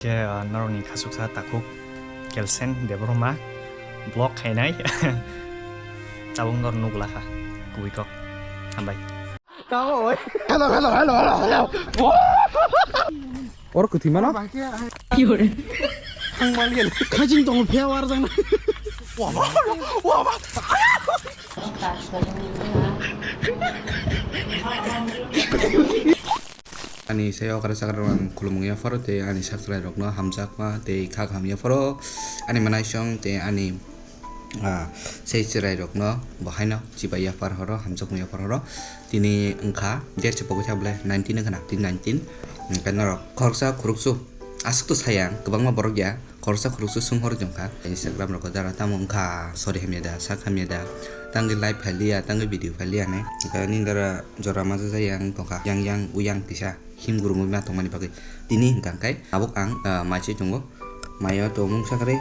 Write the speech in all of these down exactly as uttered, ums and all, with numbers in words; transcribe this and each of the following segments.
Khe, ah, norokni khasuksa takhuk Kelsen Debbarma vlog khainai. Tabuk norok nukla kha kubui kok. Hambai. Hello, hello, hello, hello, hello. Oro kwthwi mano? Thang mal gel. Khajing tongo phiya war jang. Ani sayo okra sakra rok ang khulumung yapharo tei ani sakchwrai rokno hamjakma tei kha kaham yapharo ani mwnaisong tei ani, ah, sei chwrai rokno bo haino chibai yaphar horo hamjakma yaphar horo tini wngkha date se pogwi tha bwle nineteen wngkha na tini nineteen hwnkhe norok khoroksa khoroksa aswk to saya ang kwbangma borok ya. Khoroksa khoroksa swnghor jongkha Instagram rok dara tamo wngkha sorry hamya da sak hamya da tangwi live phailiya tangwi video phailiya hinwi hwnkhe nini dara jora maja jaya wng tongkha yang yang uyang kisa him gurungwi ma tongmani bagwi tini hwnkha hwnkhe tabuk ang, ah, maichwi tongo maio to mungsa kwrwi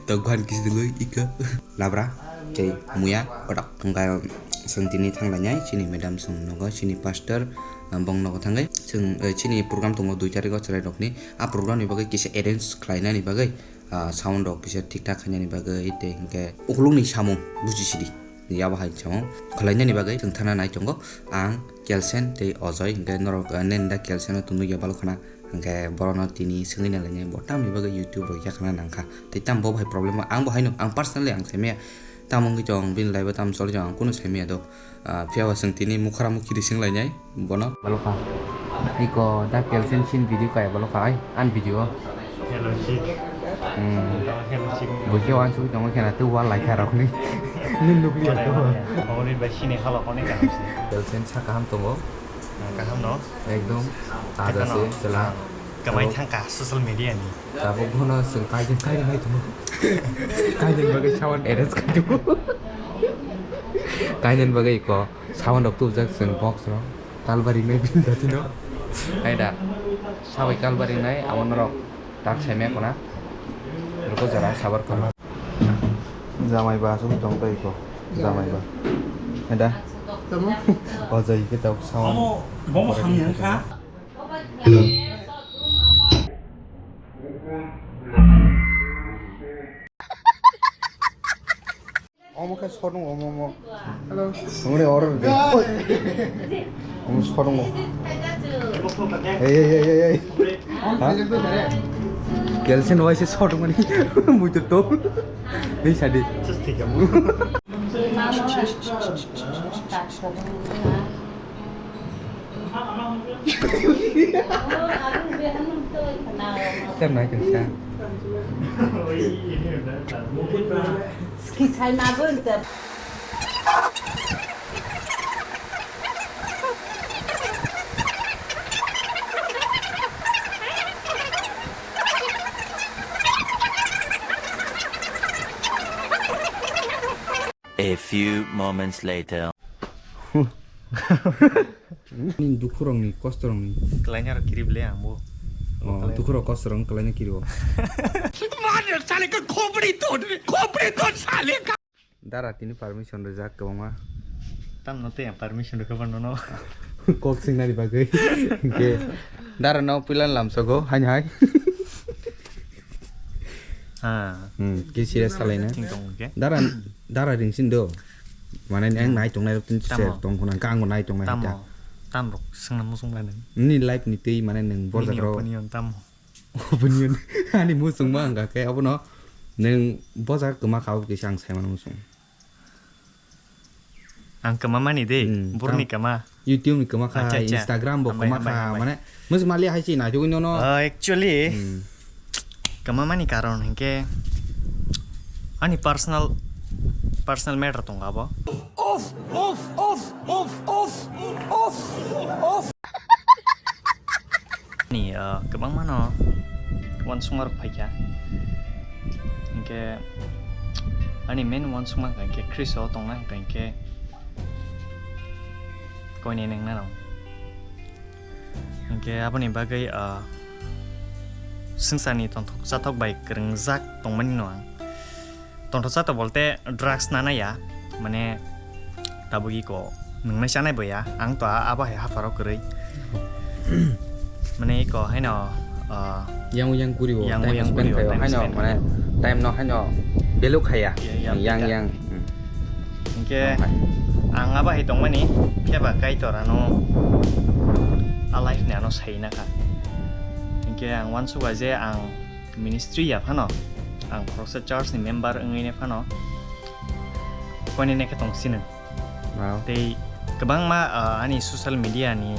to guhan kisa tongwi ika labra tei muya kotok hwnkhe chwng tini thanglainai chini madam chwng nogo chini pastor, ah, bong nogo thangwi chwng, eh, chini program tongo dui tarikgo chwrairokni. A program ni bagwi kisa arrange khlainani bagwi, ah, sound rok kisa thik thak khainani bagwi tei hinkhe ukulukni samung buji sidi. Yabo hai samung khlainani bagwi chwng thana nai tongo ang Kelsen tei Ojoi hinkhe norok, ah, nenda Kelsen no tonwi ya balok khana hinkhe borokno tini swngwi nai lainai bo tamni bagwi YouTube rok yakhana nangkha tei tamo bo hai problem ang bo haino ang personally ang saimaya tamo wngwi tong bini live o tamo choli tong ang kunu saimaya do. Ah, phiya ba chwng tini mukhara mukhi rising lainai bono. Baloka. Iko da Kelsen sin video kaya baloka ai an video. Hello, chief. Hmm. Hello, chief. Bujo an sui tongo khena tu wal lai kha rok ni. Nun nukli ya to. Ori bai sini hala kone kaham si. Kelsen sa kaham tongo. Kaham no. Ekdom taja se chela. Kamai thangka social media ni. Tabuk bono chwng kaijak kaijak nai tongo. Kaijak bagwi sound arrange kaijago. Kaijak bagwi ko sound rok tubujak chwng box rok. Kalbari nai bini dati no. Aida sabai kalbari nai amo norok tak saimaya kona. Roko jara sabar kona. Jamai ba asuk tong tai ko. Jamai ba. Aida. Tamo? O jai ke tabuk sound. Bomo hamya kha. Omo khe sodung omo omo. Hello. Ongre order de. Omo sodung o. Ei ei ei ei ei. Ha? Kelsen waise sodung ani. Mui to to. Nei sadi. Tam nai kan sa. A few moments later. Ni dukhurokni, kostorokni. Kwlaina rok kiri bwle ang bo. Oh, dukhurok, kostorok kwlaina kiri o. Mother, sale ka khopri to, khopri to, sale ka. Dara tini permission rijak kwbangma. Tamno tei ang permission rwkha bono no. Kok singnani bagwi. Hinkhe dara no puila lamsogo, haini hai. Ha. Hmm, ki serious salaina. Thing tong ke. Dara, dara ringsin do. Mane ang nai tongnai rok tin se tong khuna kang nai tongnai ta. Tamo. Tam rok sengna musung ba nang. Ni life ni tei mane nang borja rok. Opinion tamo. Opinion. Ani musung ma ang khe abono nang boja kwma kha kisa ang sai mano musung. Ang kwma mani de, hmm, burni kwma. YouTube ni kwma kha, acha, acha. Instagram bo kwma kha, hambai, hambai. Mane, mus mali hai si na jugui no no. Ah, actually, hmm, kwma mani karon hinkhe ani personal, personal matter tongo abo. Off, off, off, off, off, off, off. Ni, ah, kwbangma no uansukma rok phaikha. Hinkhe ani main uansukma hinkhe Khristo o tongna hinkhe koinai nengna rok. Hinkhe aboni bagwi, ah, swngcharni tongthok chathok bai kwrwngjak tongmani no ang. Tongthok chathok bolte drugs nana ya, mane tabuk iko nwngnai chanai bo ya, ang to a-, abo hai hapharo kwrwi. Mane iko haino ah, yang yang guri o, yang yang guri o, time spend khayo, haino mane time no haino belu khaya. Yang yang. Hinkhe ang abo hai tongmani phiyaba Kaitor ano a life ni ano sai nakha. Hinkhe ang uansukha je ang ministry ya phano, ang khoroksa church ni member wngwi ne phano, koni ne khe tong sino. Tei kwbangma, ah, ani social media ni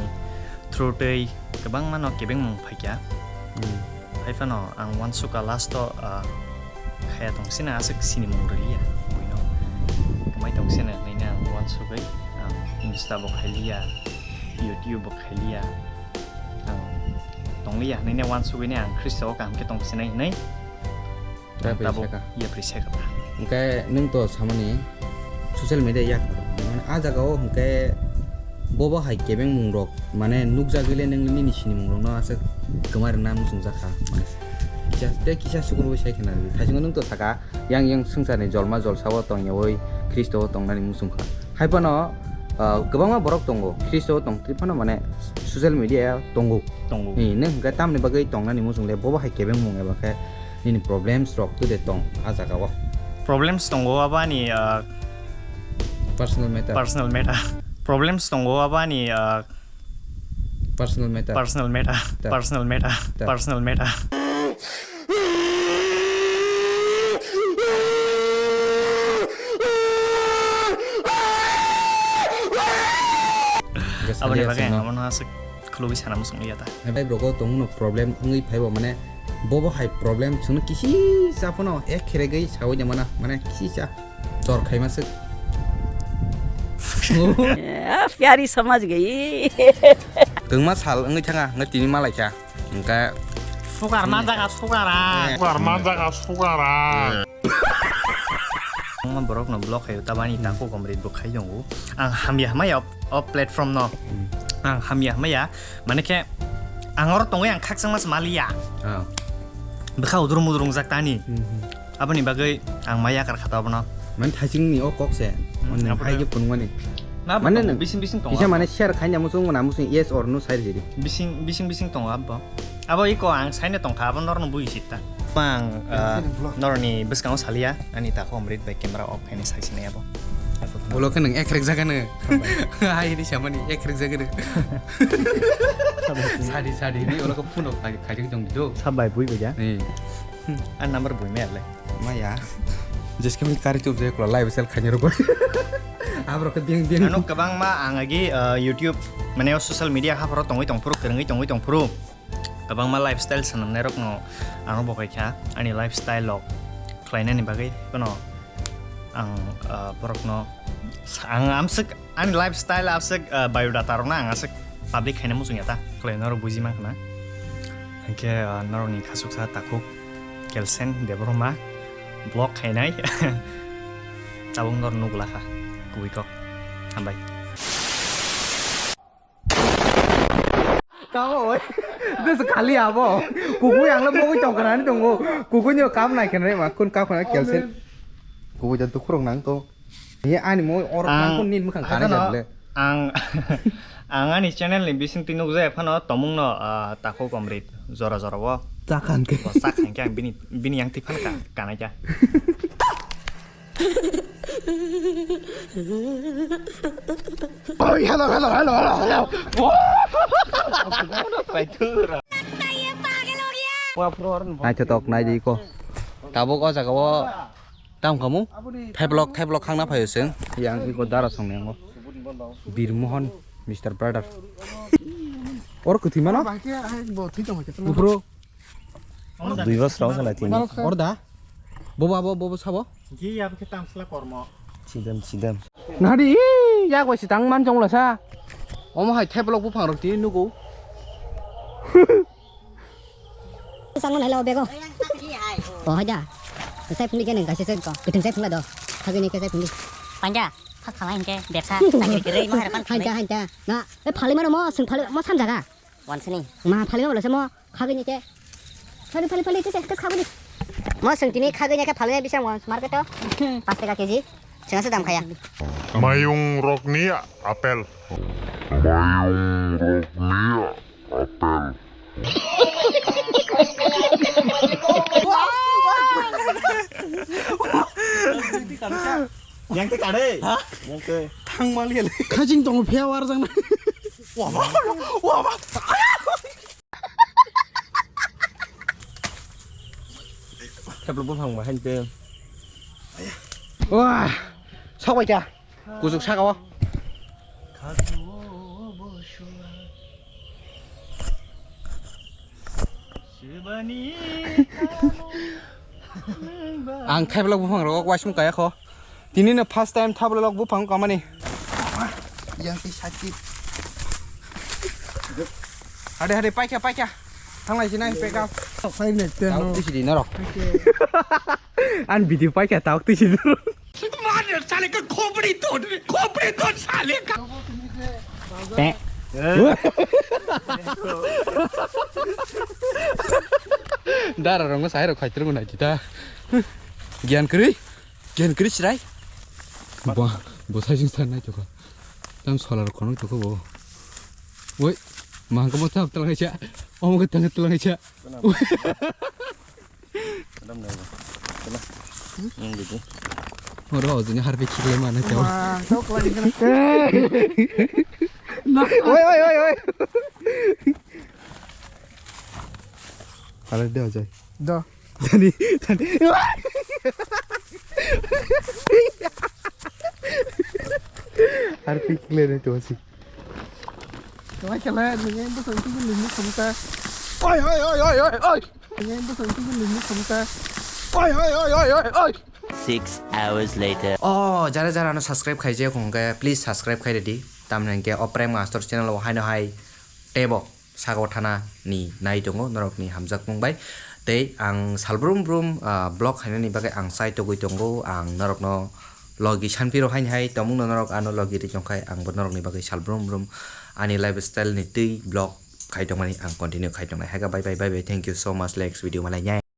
through tei kwbangma no kebengmung phaikha. Hai phano ang uansukha last o, ah, khaya tong sino aswk sinimung rwliya buino. Kwmai tong sino hinwi ang uansugwi ang Insta bo khailiya, YouTube bo khailiya. Ang tongliya hinwi ne uansugwi ne ang Khristo o kaham khe tong sinai hinwi. Ang tabuk yapri saka ba. Hwnkhe nwng to samani social media yak mane a jaga o hwnkhe bobo hai kebengmung rok mane nukjagwi le nwng nini sinimung rok no aswk kwma rwna muchungjak kha. Kisa tei kisa sukurwi sai khna rw thaisingo nwng to saka yang yang swngcharni jolma jolsa o tongyawi Khristo o tongnani muchungkha. Hai phano, ah, kwbangma borok tongo, Khristo o tong twi phano mane social media o tongo. Tongo. Hi, nw hwnkhe tamni bagwi tongnani muchung le bobo hai kebengmung eba khe nini problems rok twi de tong a jaga o. Problems tongo abani, ah, personal matter. Personal matter. Problems tongo abani, ah, personal matter. Personal matter. Personal matter. Personal matter. Aboni bagwi ang omono aswk khulugwi sana muchung liya ta. Hai bai brogo tongno problem wngwi phaibo mane bobo hai problem chwngno kisi sa phano ek kheregwi sawi de mana mane kisi sa chor khaima swk. Ah, pyari samajh gayi. Tungma sal wngwi thanga ngai tini malai kha. Hwnkhe sugar man jaga sugar ah. Sugar man jaga sugar ah. Ang borok no block khayo tabani takhuk omrit bo khai tongo. Ang hamya hamaya o platform no. Ang hamya hamaya mane khe ang oro tongwi ang khakchangma se maliya. Bwkha udrum udrum jak tani. Aboni bagwi ang ma yakar kha ta abono. Mane thaisingni o kok se. Hai khe phunukmani. Mane nwng bising bising tongo kisa mane share khaina muchung mane muchung yes or no sai ridi. Bising bising bising tongo abo. Abo iko ang saina tongkha abo norno bui sita. Ang norni bwskango salia ani takhuk omrit bai camera off khaini sai sinai abo. Ulo khe nwng ekrek jaga no. Hai di samani ekrek jaga no. Sadi sadi ni ulo khe phone off khai khai jong di do. Sabai bui bai ja. An number bui me ale. Maya. Jeske min kari chup je kula live sel khani rok. Abro ke biang biang. Ano kabang ma ang agi YouTube mane o social media ha phoro tongwi tongphuru kwrwngwi tongwi tongphuru. Kabang ma lifestyle sanam nai rok no ano bokai kha ani lifestyle lok khlainani bagwi kono ang borok no ang amsik ani lifestyle aswk, ah, biodata rokno ang aswk public khaina muchung ya ta, khlai norok buji mankha na. Hinkhe, ah, norokni khasuksa takhuk Kelsen Debbarma vlog khainai. Tabuk norok nukla kha kubui kok. Hambai. Tamo oi. This khali abo. Kubui ang lo mogwi tongkha nani tongo. Kubui ni kam nai khe nai ma kun ka khona Kelsen. Kubui da dukhurok nang to. Ye ani mo or ang, kan nin mukhang ang kana ano, jable. Ang, ang ani channel ni bising twi nukjak phano tomung no, ah, takhuk omrit jora jora o. Chakhan khe. Bo chakhan khe ang bini, bini yang twi phan ka, kana kya. Oi, hello, hello, hello, hello, hello. Naithotok nai di ko. Tabuk o jaga o. Tamo kamu? Theblok, theblok khangna phaio chwng. Yang iko dara song nengo. Birmohon, Mister Brother. Or kwthwi mano? Bro. Dui bosrok wngkha lai tini. Or da? Bobo abo, bobo sabo? Chidam, chidam. Nadi, yak bai sitang man jongla sa. Omo hai theblok buphang rok tini nugo. Sango nai lao bego. Oh, haja. Sai phungdi kene gaise se ko. Kiting sai phungla do. Hagi ni ke sai phungdi. Panja. Thak khamai hingke bepsa. Sakri kiri mo harapan. Hanja, hanja. Na, e phali mano mo, sing phali mo sam jaga. Wansini. Ma phali mo bolase mo. Khagini ke. Phali, phali, phali, tise, tes khagini. Mo sing tini khagini ke phali bisa mo market to. Pas teka keji. Sengasa dam khaya. Mayung rokni apel. Mayung rokni apel. Yang te kare. Ha? Yang te. Thang mal gele. Khajing tongo phiya war jang na. Wa ba, wa ba. Theplo buphang ba hain te. Wah, sok bai kha. Kuchuk saka o. Ang thaiblok buphang rogo uaismung kaya kho. Tini no first time thaiblok buphang kamani. Yang ti sakit. Hade hade paikha paikha. Thanglai sinai peka. Paine te no. Tisi di norok. An video paikha tauk tisi di. मार साले का खोपड़ी तोड़, खोपड़ी तोड़ साले का। Dara rong sai rok khai trung nai ta. Gyan kri, gyan kri chrai. Bo, bo sai jing san nai to ko. Tam solar kono to ko bo. Woi, mang ko mo tam tlang cha. Om ko tang tlang cha. Adam nai. Kena. Yang gitu. Oro jini harbi khikle mana chao. Ma, tau kelai kena. Oi, oi, oi, oi. Ada dia aja. Dah. Tadi, tadi. Harbi khikle ni tu sih. Wai khala nini bwsang tigi lini khamta. Oi, oi, oi, oi, oi, oi. Nini bwsang tigi lini khamta. Oi, oi, oi, oi, oi, oi. Six hours later. Oh, jara jara ano subscribe khaijak hwnkhe please subscribe khai redi. Tamni hwnkhe o Prem Master channel o haino hai tebo sago thana ni nai tongo norok ni hamjak mung bai. Tei ang sal brum brum, ah, vlog khainani bagwi ang chai togwi tongo. Ang norokno logi sanphiro haini hai tongmung no norok ano logi ri tongkhai ang bo norokni bagwi sal brum brum ani lifestyle ni twi vlog khai tongmani ang continue khai tongnai. Haikha bye bye bye bye, thank you so much, next video malai nai.